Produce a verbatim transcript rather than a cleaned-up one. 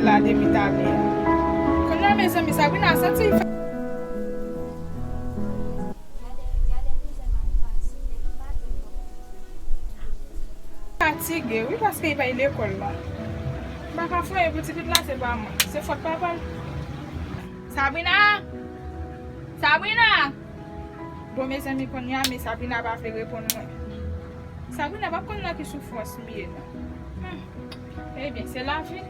La depi talè. Kounye a, mezanmi, Sabrina santi l fatige, wi, paske li bay lekòl la. M pa ka fè anyen pou ti pitit la, se pa mwen. Se fòt papa l. Sabrina! Sabrina! Bon, mezanmi, kounye a, men Sabrina pa vle reponn mwen. Sabrina pa konn nan ki soufrans m ye, non. Hmm. Ebyen, se lavi.